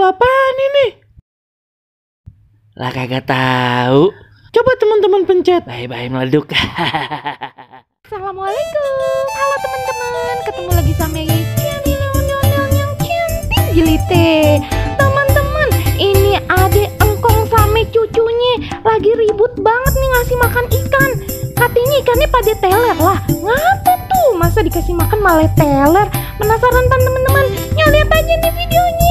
apaan ini? Lah kagak tahu. Coba teman-teman pencet. Bye-bye meleduk. Assalamualaikum. Halo teman-teman, ketemu lagi sama yang cantik jelite. Teman-teman, ini adek engkong sama cucunya lagi ribut banget nih ngasih makan ikan. Katanya ikannya pada teler lah. Ngapa tuh? Masa dikasih makan malah teler? Penasaran kan teman-teman? Ya lihat aja nih videonya.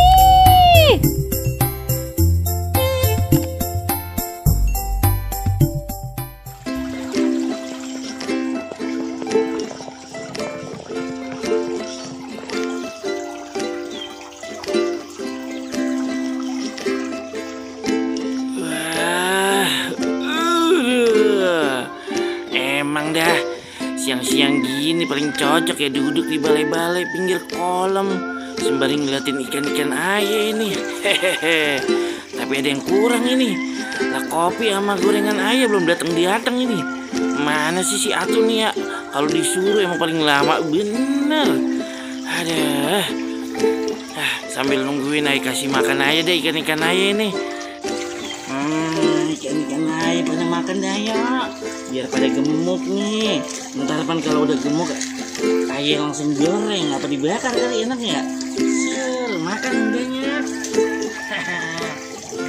Emang dah siang-siang gini paling cocok ya duduk di balai-balai pinggir kolam sembari ngeliatin ikan-ikan ayah ini. Hehehe. Tapi ada yang kurang ini. Lah kopi sama gorengan ayah belum datang ini. Mana sih si Atun nih ya? Kalau disuruh emang paling lama bener. Ada. Sambil nungguin ayah kasih makan ayah deh ikan-ikan ayah ini. Ikan-ikan ayah pada makan dah ya. Biar pada gemuk nih. Ntar pan kalau udah gemuk ayah langsung goreng apa dibakar kali enaknya ya. Makan banyak.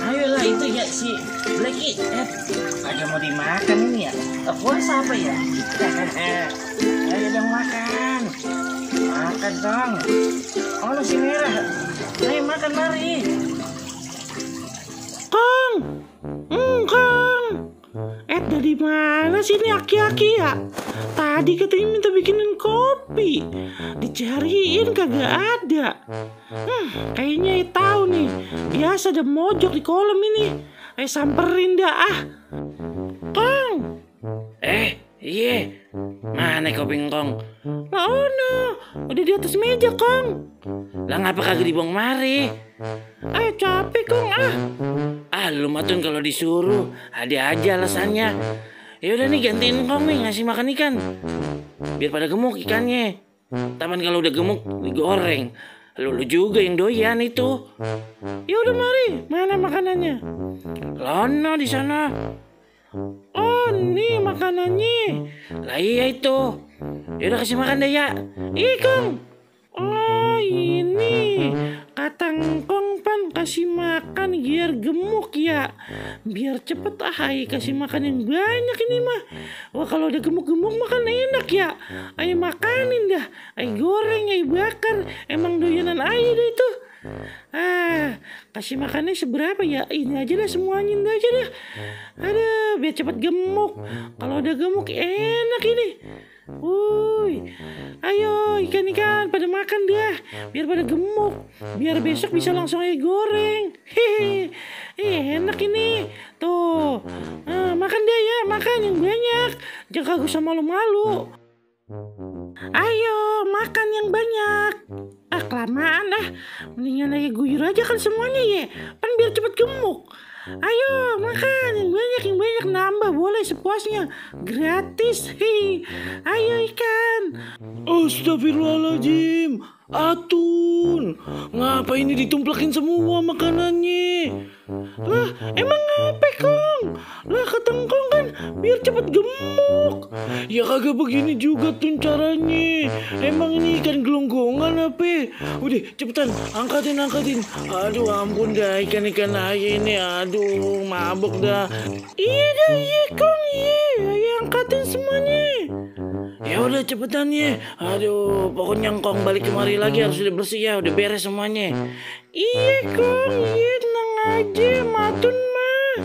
Ayolah itu ya si Blacky. Agak mau dimakan ini ya. Puasa apa ya? Ayo dong makan. Makan dong. Oh si merah. Ayo makan mari. Kong. Dari mana sih ini aki-aki ya? Tadi katanya minta bikinin kopi. Dicariin kagak ada. Kayaknya tahu nih. Biasa ada mojok di kolam ini. Samperin dah Kong. Iya. Mana kopi Kong? No. Udah di atas meja Kong. Lah ngapa kagak dibuang mari? Capek Kong Lu matun kalau disuruh ada aja alasannya. Ya udah nih gantiin Kong nih ngasih makan ikan. Biar pada gemuk ikannya. Taman kalau udah gemuk digoreng. Lu juga yang doyan itu. Ya udah mari, mana makanannya? Lono di sana. Oh, nih makanannya. Lah iya itu. Ya udah kasih makan deh ya. Iya Kong. Oh ini kata Kong pan kasih makan biar gemuk ya. Biar cepet kasih makan yang banyak ini mah. Wah kalau udah gemuk-gemuk makan enak ya. Ayo makanin dah. Ayo goreng, ayo bakar. Emang doyanan ayo deh itu. Kasih makannya seberapa ya? Ini aja dah semuanya aja dah. Aduh biar cepet gemuk. Kalau udah gemuk enak ini. Ayo ikan-ikan pada makan dah. Biar pada gemuk. Biar besok bisa langsung aja goreng. Enak ini. Tuh makan deh ya. Makan yang banyak. Jangan kagak usah malu-malu. Ayo makan yang banyak. Kelamaan dah. Mendingan aja guyur aja kan semuanya ya. Kan biar cepet gemuk. Ayo makan yang banyak nambah boleh sepuasnya gratis. Ayo ikan. Astagfirullahaladzim, Atun, ngapa ini ditumplakin semua makanannya? Lah emang ngapa Kong? Lah kata Kong kan biar cepet gemuk. Ya kagak begini juga Tun caranya. Emang ini ikan gelonggongan apa? Udah cepetan angkatin. Aduh ampun dah ikan-ikan ayah ini. Aduh mabuk dah. Iya Kong iya angkatin semuanya. Ya udah cepetan ya. Aduh pokoknya Kong balik kemari lagi harus udah bersih ya. Udah beres semuanya. Iya Kong tenang aja matun mah.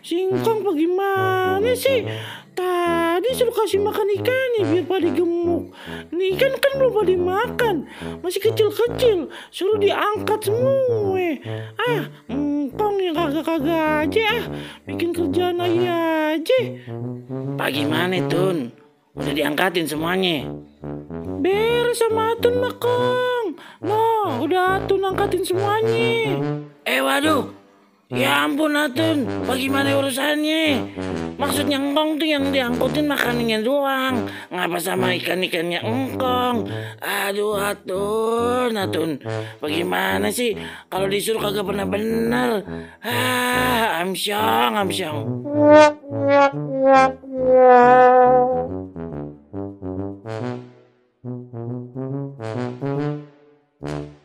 Singkong bagaimana sih? Tadi suruh kasih makan ikannya biar pada gemuk. Nih ikan kan belum pada makan. Masih kecil-kecil. Suruh diangkat semua. Kong yang kagak-kagak aja bikin kerjaan aja. Gimana Tun? Udah diangkatin semuanya. Beres sama Atun mah Kong. Udah Atun angkatin semuanya. Waduh. Ya ampun Atun, bagaimana urusannya? Maksudnya engkong tuh yang diangkutin makanannya doang. Ngapa sama ikan-ikannya engkong? Aduh Atun. Bagaimana sih? Kalau disuruh kagak pernah bener. Amsyong.